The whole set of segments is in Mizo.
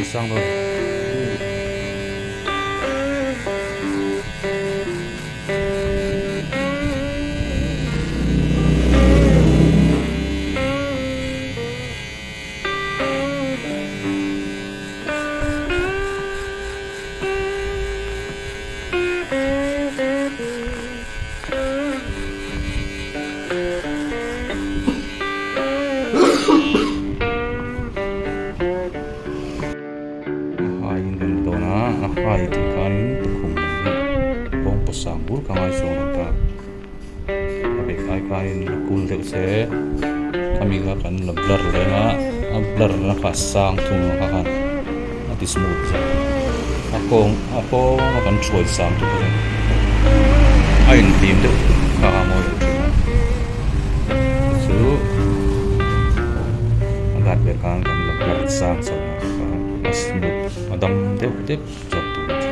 Sang dawn. A hai in kan dawn a, a hai tih khanin tukhum lam hi bawngpaw sang bur ka ngai chuang lo ta a bek ai khanin a kul deuh se khami kha kan la blur reng a a blur na kha a sang thung ang kha khan a ti smooth zawk a kawng a kawng a kan hruai sang tur kha chuan a inhlim deuh kha a mawi lo thin a chu a guard vel khan kan la blur sang chho a smooth a dam deuh deuh zawk tur a ni.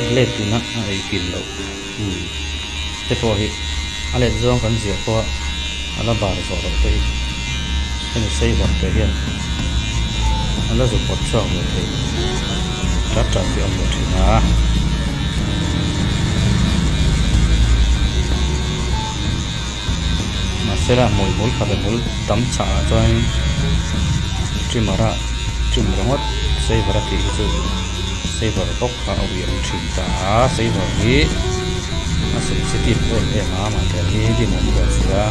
Blade tuna a ei kil loh te pawh hi a let zawng kan ziah pawh a a la bar zawh loh te hi hemi saver te hian a la zu pawt chhuak ve thei chat chat hi a awm ve thin a. Mahsela hmuihmul khabe hmul tam chhah ah chuanin trimmer a trim ringawt saver a tih hi chu saver bawk kha a ui ang thin ta a saver hi a sensitive em em a mahse hi dim awm ve si a.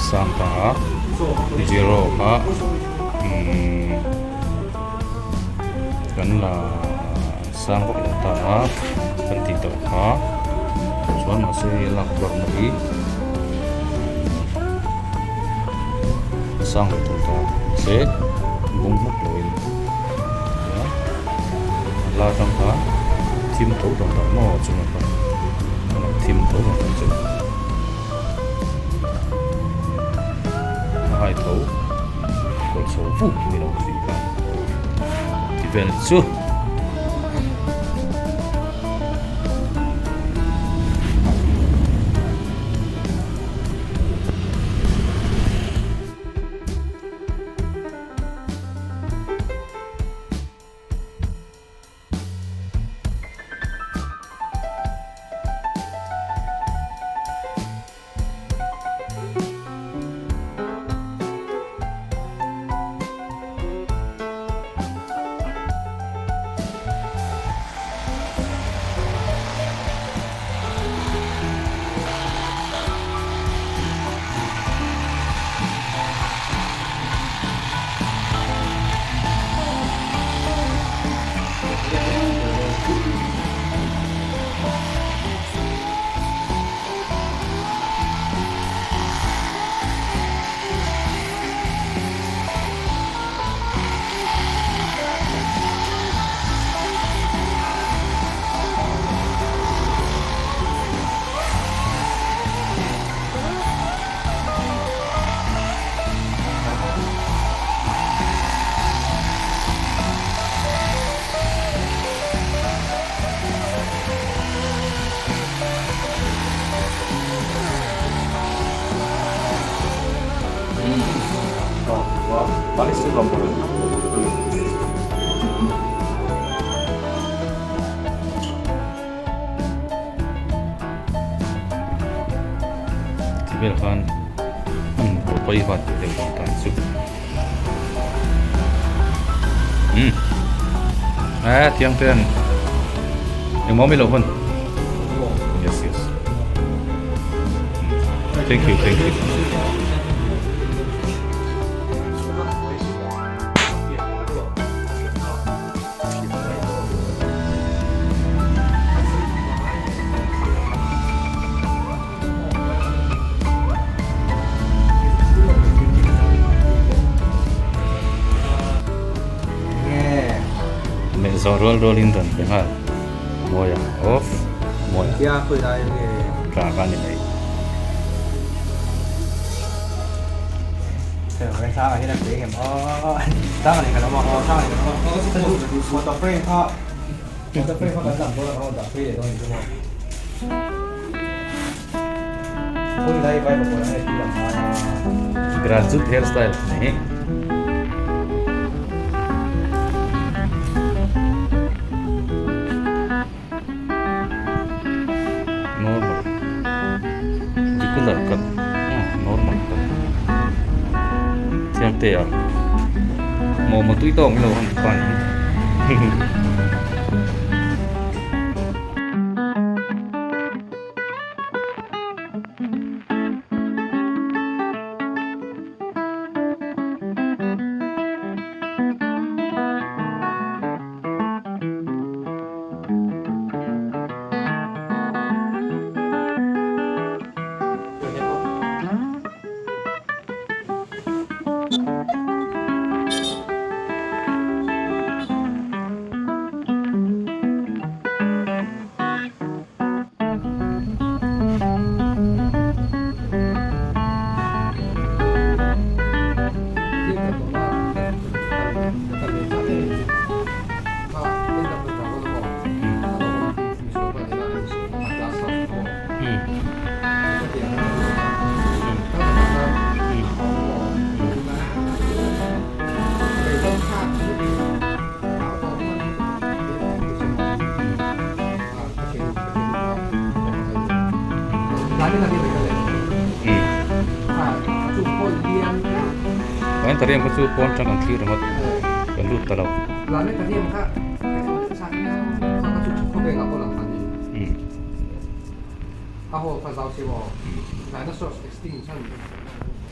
sang ta a zero kha umm kan la sang vak lo ta a kan tih tawh kha chuan mahse hei a lak tuarna hi a sang ve thung ta mahse bung hmuk loin a la atang khan thim tho tawh tak maw chungah khan a lo thim tho tawh tak chu a hai tho kawlh chho vuk ni lo tih kha ti vel chu. Ti vel khan hman pawh pawi vat deuh deuh tan chu umm eh thiang ten engmaw mi lo hun yes yes thank you thank you. Meh zawh rual rual in rawn pe nghal mawi a off mawi a tla kha a ni mai. Graduate hairstyle ni. Normal. Regular cut. Normal cut. Thiang te a. Momo tui tawk lo han pan. Tariam kha chu pawn tang an thlir ringawt kan lut ta lo. Dinosaurs extinct chuan.